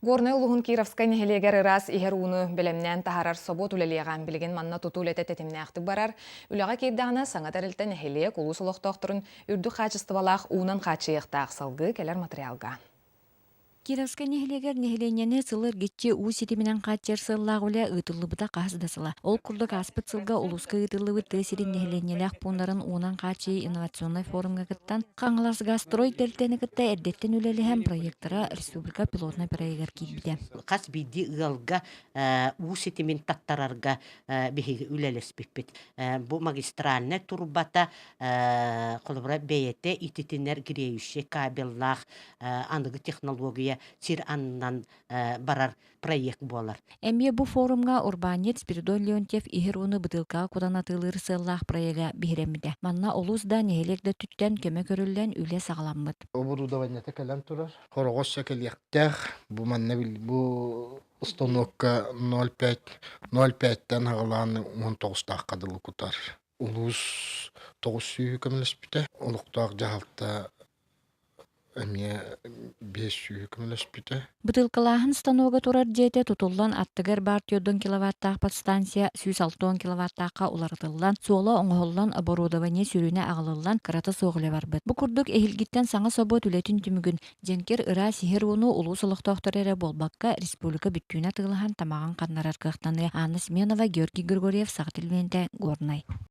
Горнай улууһун Кировскай нэһилиэгэр ыраас иһэр ууну бэлэмнээн таһаарар собуот үлэлиэҕэ. Билигин манна тутуу үлэтэ тэтимнээхтик барар. Үлэҕэ киирдэҕинэ саҥа тэрилтэ нэһилиэк, улуус олохтоохторун үрдүк хаачыстыбалаах уунан хааччыйыахтаах. Салгыы кэлэр материалга. Кировскай нэһилиэгэр нэһилиэнньэни сылы эргиччи уу ситиминэн хааччыйар сыаллаах үлэ ыытыллыбыта хаһыс да сыла. Ол курдук ааспыт сылга улууска ыытыллыбыт тыа сирин нэһилиэнньэлээх пууннарын уунан хааччыйыы инновационнай форумҥа кыттан, Хаҥалас Газстрой тэрилтэни кытта эрдэттэн үлэлэһэн проектара республика пилотнай проегар киирбитэ. Хас биирдии ыалга уу ситимин таттарарга биһиги үлэлэспиппит. Бу магистральнай турбата холобура бэйэтэ ититинэр греющий кабеллаах аныгы технология сир аннынан барар проект буолар. Эмиэ бу форумҥа урбаанньыт Спиридон Леонтьев иһэр ууну бытыылкаҕа кутан атыылыыр сыаллаах проега биһирэммитэ. Манна улуус да, нэһилиэк да өттүттэн көмө көрүллэн үлэ саҕаламмыт. Оборудованиета кэлэн турар. Хороҕос кэлиэхтээх. Бу манна бу установка 0,5 0,5-тэн аҕалаан 19-таахха дылы кутар. Улуус 900 көмөлөспүтэ. Олохтоох дьаһалта эмиэ 500 көмөлөспүтэ. Бытыылкалааһын станога турар дьиэтэ тутуллан аттыгар баар 4 киловаттаах подстанция 160 киловаттаахха уларытыллан, суола оҥоһуллан, оборудование сүрүнэ аҕалыллан, кырата суох үлэ барбыт. Бу курдук эһиилгиттэн саҥа собуот үлэтин түмүгүн дьэҥкир ыраас иһэр ууну улуус олохтоохторо эрэ буолбакка, республика бүттүүнэ атыылаһан тамаҕын ханнарар кыахтаныа. Анна Семенова, Георгий Григорьев, Саха телевидениетэ, Горнай.